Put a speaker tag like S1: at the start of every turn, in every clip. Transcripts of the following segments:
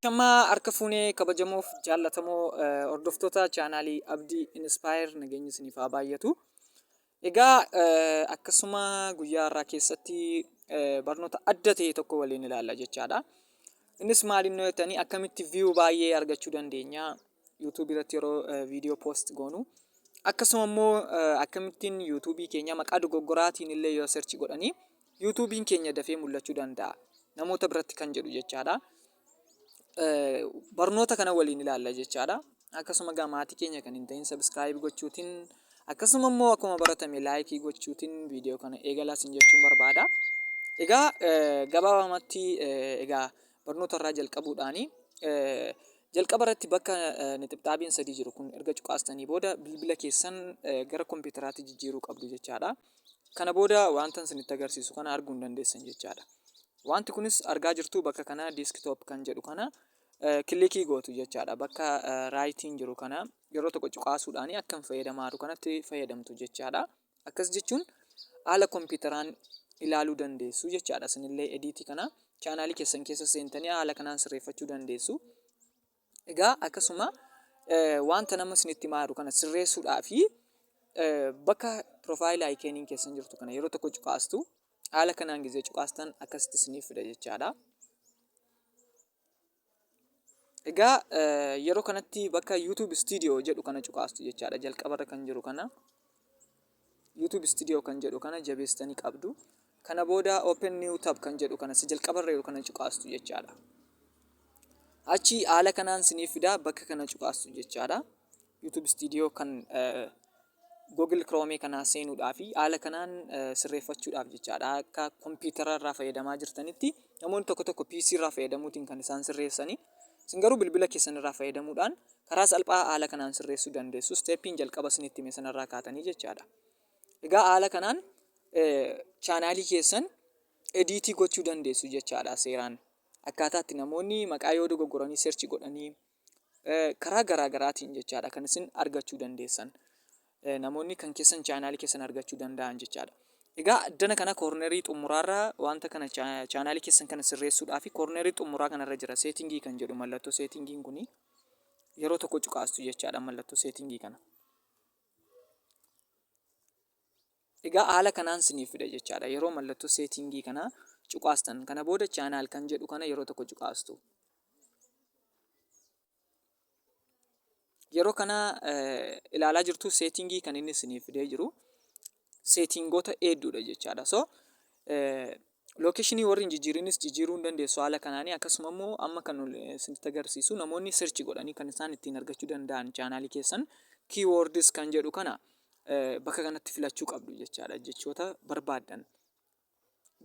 S1: Ashamaa harka fuunee kabajamoof jaallatamoo hordoftoota chaanaalii Abdii Inspire, nageenyi isiniif haa baay'atu. Egaa akkasuma guyyaa har'aa keessatti barnoota adda ta'e tokko waliin ilaalla jechaadha. Innis maal inni jettanii, akkamitti view baay'ee argachuu dandeenya YouTube irratti yeroo viidiyoo post goonu, akkasuma immoo akkamittiin YouTube keenya maqaa dogoggoraatiin illee yoo search godhanii YouTube'n keenya dafee mul'achuu danda'a namoota biratti kan jedhu jechaadha. Barnoota kana waliin ilaalla jechaadha. Akkasuma egaa maatii keenya kan hin ta'in subscribe gochuutiin, akkasuma immoo akkuma baratame laayikii gochuutiin viidiyoo kana eegalaa isin jechuun barbaada. Egaa gabaabamatti egaa barnoota irraa jalqabuudhaani jalqaba irratti bakka nixibxaabiin sadii jiru kun erga cuqaastanii booda bilbila keessan gara kompiitaraatti jijjiiruu qabdu jechaadha. Kana booda wanta isinitti agarsiisu kana arguu hin dandeessan jechaadha. Wanti kunis argaa jirtu bakka kana desktop kan jedhu kana kilikii gootu jechaadha. Bakka raayitiin jiru kana yeroo tokko cuqaasuudhaan akka hin fayyadamaa jiru kanatti fayyadamtu jechaadha. Akkas jechuun haala kompiitaraan ilaaluu dandeessu jechaadha. Isinillee ediitii kana chaanaalii keessan keessa seentanii haala kanaan sirreeffachuu dandeessu. Egaa akkasuma wanta nama isinitti himaa jiru kana sirreessuudhaa fi bakka piroofaayilii ayikeeniin keessan jirtu kana yeroo tokko cuqaastu. Haala kanaan gizee cuqaastan akkasitti isiniif fida jechaadha. Egaa yeroo kanatti bakka YouTube Studio jedhu kana cuqaastu jechaadha. Jalqabarra kan jiru kana. YouTube Studio kan jedhu kana jabeessitanii qabdu. Kana booda Open New Tab kan jedhu kana si jalqabarra jiru kana cuqaastu jechaadha. Achi haala kanaan isiniif fida, bakka kana cuqaastu jechaadha. YouTube Studio kan Google Chrome kanaa seenuudhaa fi haala kanaan sirreeffachuudhaaf jechaadha. Akka kompiitara irraa fayyadamaa jirtanitti namoonni tokko tokko PC irraa fayyadamuutiin kan isaan sirreessani. Isin garuu bilbila keessan irraa fayyadamuudhaan karaa salphaa haala kanaan sirreessuu dandeessu. Steeppiin jalqaba isinitti hime sanarraa kaatanii jechaadha. Egaa haala kanaan chaanaalii keessan ediitii gochuu dandeessu jechaadha seeraan. Akkaataa itti namoonni maqaa yoo dogoggoranii search godhanii karaa garaa garaatiin jechaadha kan isin argachuu dandeessan. Namoonni kan keessan chaanaalii keessan argachuu danda'an jechaadha. Egaa addana kana koornerii xumuraarra wanta kana chaanaalii keessan kana sirreessuudhaa fi koornerii xumuraa kanarra jira seetingii kan jedhu. Mallattoo seetingiin kuni yeroo tokko cuqaastu jechaadha, mallattoo seetingii kana. Egaa haala kanaan siniif fida jechaadha. Yeroo mallattoo seetingii kana cuqaastan kana booda chaanaal kan jedhu kana yeroo tokko cuqaastu. Yeroo kana ilaalaa jirtu seetingii kan inni isiniif fidee jiru seetingoota hedduudha jechaadha. So lookeeshinii warri hin jijjiirinis jijjiiruu hin dandeessu haala kanaanii. Akkasuma immoo amma kan isinitti agarsiisu namoonni search godhanii kan isaan ittiin argachuu danda'an chaanaalii keessan keywords kan jedhu kana bakka kanatti filachuu qabdu jechaadha. Jechoota barbaaddan,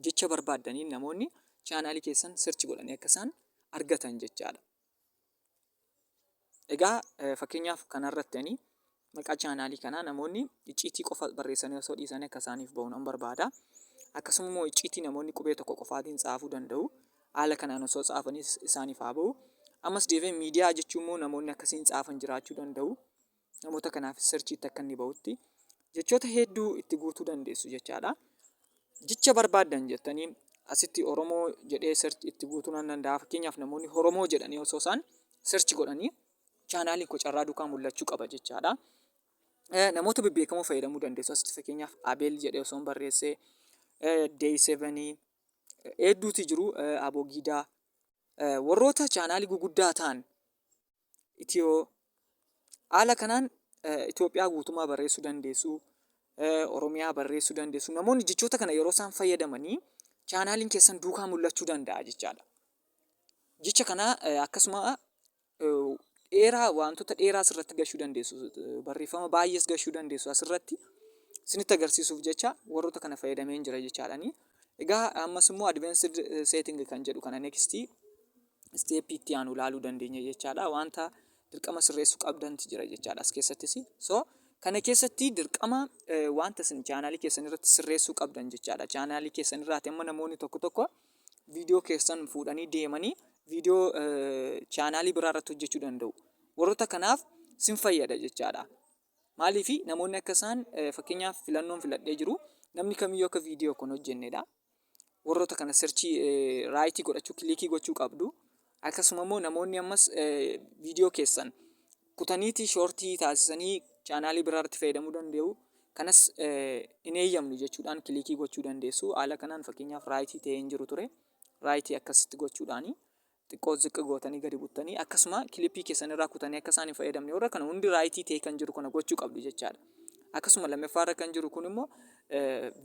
S1: jecha barbaaddaniin namoonni chaanaalii keessan search godhanii akka isaan argatan jechaadha. Egaa fakkeenyaaf kanarratti ani maqaa chaanaalii kanaa namoonni icciitii qofa barreessanii osoo dhiisanii akka isaaniif bahu nan barbaada. Akkasuma immoo icciitii namoonni qubee tokko qofaatiin tsaafuu danda'u. Haala kanaan osoo tsaafaniis isaaniif haa bahu. Ammas deebi'ee miidiyaa jechuun immoo namoonni akkasiin tsaafan jiraachuu danda'u. Namoota kanaaf searchiitti akka inni bahutti jechoota hedduu itti guutuu dandeessu jechaadha. Jecha barbaaddan jettanii asitti Oromoo jedhee search itti guutuu nan danda'a. Fakkeenyaaf namoonni Oromoo jedhanii osoo isaan search godhanii chaanaaliin koo carraa duukaa mul'achuu qaba jechaadha. Namoota bebbeekamoo fayyadamuu dandeessu. Asitti fakkeenyaaf Abeel jedhee osoo hin barreessee, Day 7 hedduutu jiru, Abogiidaa, warroota chaanaalii guguddaa ta'an, Itiyoo, haala kanaan Itoophiyaa guutummaa barreessuu dandeessu, Oromiyaa barreessuu dandeessu. Namoonni jechoota kana yeroo isaan fayyadamanii chaanaaliin keessan duukaa mul'achuu danda'a jechaadha. Jecha kana akkasuma dheeraa, wantoota dheeraa asirratti gashuu dandeessu. Barreeffama baay'ees gashuu dandeessu asirratti. Isinitti agarsiisuuf jecha warroota kana fayyadameen jira jechaadhani. Egaa ammas immoo advanced setting kan jedhu kana next step itti aanu ilaaluu dandeenya jechaadha. Wanta dirqama sirreessuu qabdanti jira jechaadha as keessattis. So kana keessatti dirqama wanta isin chaanaalii keessan irratti sirreessuu qabdan jechaadha. Chaanaalii keessan irraati amma namoonni tokko tokko viidiyoo keessan fuudhanii deemanii viidiyoo chaanaalii biraa irratti hojjechuu danda'u. Warroota kanaaf sin fayyada jechaadha. Maaliif namoonni akka isaan, fakkeenyaaf filannoon filadhee jiru namni kamiyyuu akka viidiyoo kun hojjennedha. Warroota kana searchii raayitii godhachuu, kilikii gochuu qabdu. Akkasuma immoo namoonni ammas viidiyoo keessan kutaniiti shoortii taasisanii chaanaalii biraa irratti fayyadamuu danda'u. Kanas hin eeyyamnu jechuudhaan kilikii gochuu dandeessu. Haala kanaan fakkeenyaaf raayitii ta'ee hin jiru ture. Raayitii akkasitti gochuudhaani xiqqoo ziqqi gootanii gadi buttanii akkasuma kilipii keessan irraa kutanii akka isaan hin fayyadamne warra kana hundi raayitii ta'ee kan jiru kana gochuu qabdu jechaadha. Akkasuma lammaffaa irra kan jiru kun immoo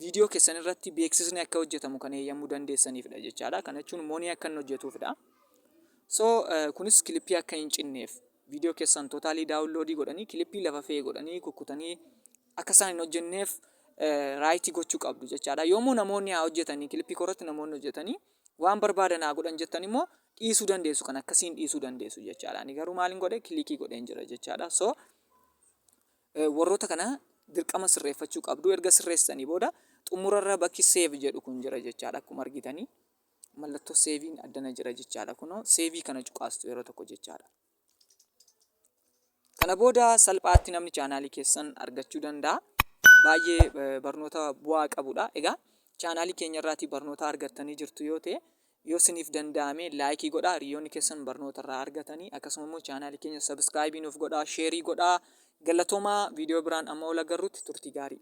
S1: viidiyoo keessan irratti beeksisni akka hojjetamu kan eeyyamuu dandeessaniifidha jechaadha. Kana jechuun monii akka inni hojjetuufidha. So kunis kilipii akka hin cinneef viidiyoo keessan tootaalii daawunloodii godhanii kilipii lafa fe'e godhanii kukkutanii akka isaan hin hojjenneef raayitii gochuu qabdu jechaadha. Yoomuu namoonni haa hojjetanii kilipii korratti namoonni hojjetanii waan barbaadan haa godhan jettan immoo dhiisuu dandeessu kan akkasiin dhiisuu dandeessu jechaadha. Ani garuu maalin godhe kilikii godheen jira jechaadha. So warroota kana dirqama sirreeffachuu qabdu. Erga sirreessitanii booda xumurarra bakki save jedhu kun jira jechaadha. Akkuma argitanii mallattoo seeviin addana jira jechaadha. Kunoo seevii kana cuqaastu yeroo tokko jechaadha. Kana booda salphaatti namni chaanaalii keessan argachuu danda'a. Baay'ee barnoota bu'aa qabudha. Egaa chaanaalii keenya irraatii barnoota argattanii jirtu yoo ta'e yoo isiniif danda'ame laayikii godhaa hiriyoonni keessan barnoota irraa argatanii akkasuma immoo chaanaalii keenya sabiskiraayibii nuuf godhaa sheerii godhaa galatoomaa viidiyoo biraan amma ol agarrutti turtii gaarii.